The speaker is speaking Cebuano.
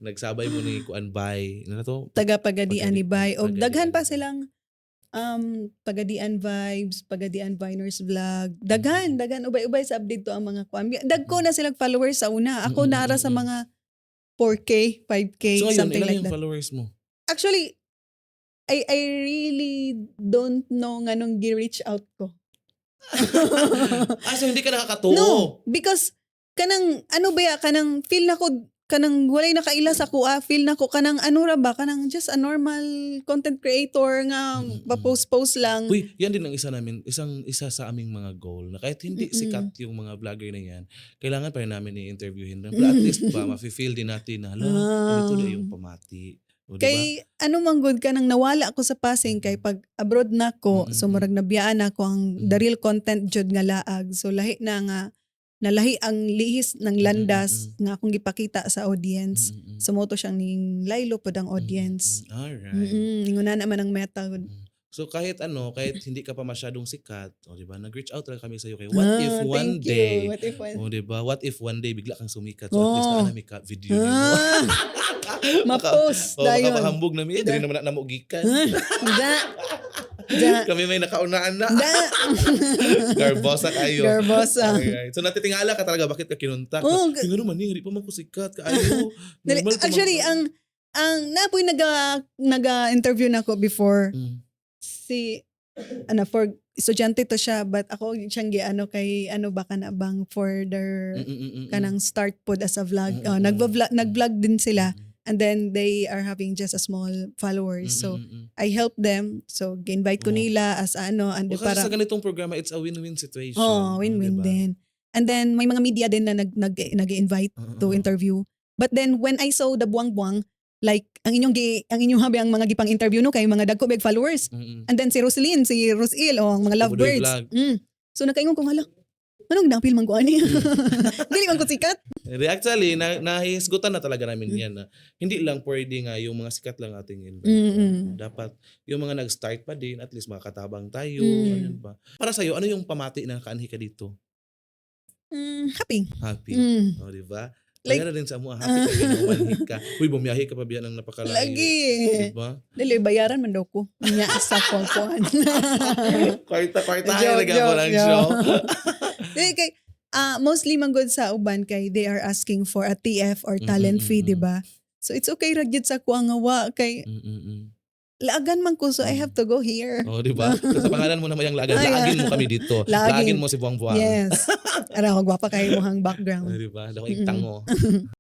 Nagsabay mo ni Kuan Bay. Ano na to? Taga Pagadian ni Bay. Og Pagadian. Daghan pa silang Pagadian Vibes, Pagadian Viners Vlog. Daghan, daghan, ubay-ubay sa update to ang mga kuan. Dagko na silang followers sa una. Ako naara sa mga 4K, 5K, So ngayon, something ilan like yung that. followers mo? Actually, I really don't know nganong gi-reach out ko. Ah, so hindi ka nakakatuo? No, because kanang ano ba ya, kanang feel na ko kanang walay nakaila sa kuha, feel na ko kanang ano ra ba, kanang just a normal content creator nga pa-post-post lang. Uy, yan din ang isa namin, isa sa aming mga goal na kahit hindi sikat yung mga vlogger na yan, kailangan pa rin namin i-interviewin. Pero at least ba, mafe-feel din natin na, hala, ganito na yung pamati. O, di ba? Kay ano man gud, kanang nawala ako sa passing kay pag abroad na ko, so murag nabiyaan na ako ang the real content jud nga laag. So lahi na nga nalahi ang lihis ng landas nga akong gipakita sa audience. So mao to siyang ning laylo pod ang audience. Alright. Inguna naman ang meta gud. So kahit ano, kahit hindi ka pa masyadong sikat, o di ba, nag-reach out talaga kami sa iyo kay what if Ah, one thank you. day, What if one o di ba, what if one day bigla kang sumikat? So at least Oh. naa na mi ka video nimo. Ah, ma-post Oh, dayon. makapahambog na mi, eh, dili naman na namo gikan. Da. Da. Kami may nakaunaan na. Da. Garbosa kayo. Garbosa. Alright. So natitingala ka talaga, bakit ka kinontak? Oo, Yung ano man, hindi pa man ko sikat kaayo. Dali, Normal pa man actually, ko. Ang napoy naga interview na ko before si ano, for estudyante to siya, but ako siyang giano kay ano ba kana bang for their kanang start pod as a vlog. Nagva-vlog, nag-vlog din sila and then they are having just a small followers. So I help them. So gi-invite ko nila as ano and Well, kasi para sa ganitong programa, it's a win-win situation. Oh, win-win diba? din. And then may mga media din na nag nag nag-invite to interview. But then when I saw the buwang-buwang, like ang inyong habi ang mga gipang interview no kay mga dagko big followers. And then si Roslyn, si Rosil, oh, ang mga Budoy lovebirds. Vlog. So nakaingon ko, "Hala, anong napil man ko ani? Dili man ko sikat." Hindi, actually, nahisgutan na talaga namin yan na hindi lang pwede nga yung mga sikat lang ating invite. Dapat yung mga nag-start pa din, at least makakatabang tayo. Ano ba? Para sa'yo, ano yung pamati na kaanhi ka dito? Happy. Happy. O, di ba? Like- Kaya na din sa mo, happy ka, ginawanhig ka. Uy, bumiyahe ka pa biya ng napakalayo. Lagi. Di ba? Dili, bayaran man daw ko. Nya sa kuan. Kwarta, kwarta. Joke, Ay, nagabo joke, lang joke. show. Dili kay mostly man gud sa uban kay they are asking for a TF or talent fee, di ba? So it's okay ra gyud sa kuha nga wa kay laagan man ko, so I have to go here. Oh, di ba? Sa pangalan mo naman yung laagan. Ay, Laagin mo kami dito. Laagin. Laagin mo si Buang Buang. Yes. Ara ko gwapa kay imong background. Oh, di ba? Dako itango.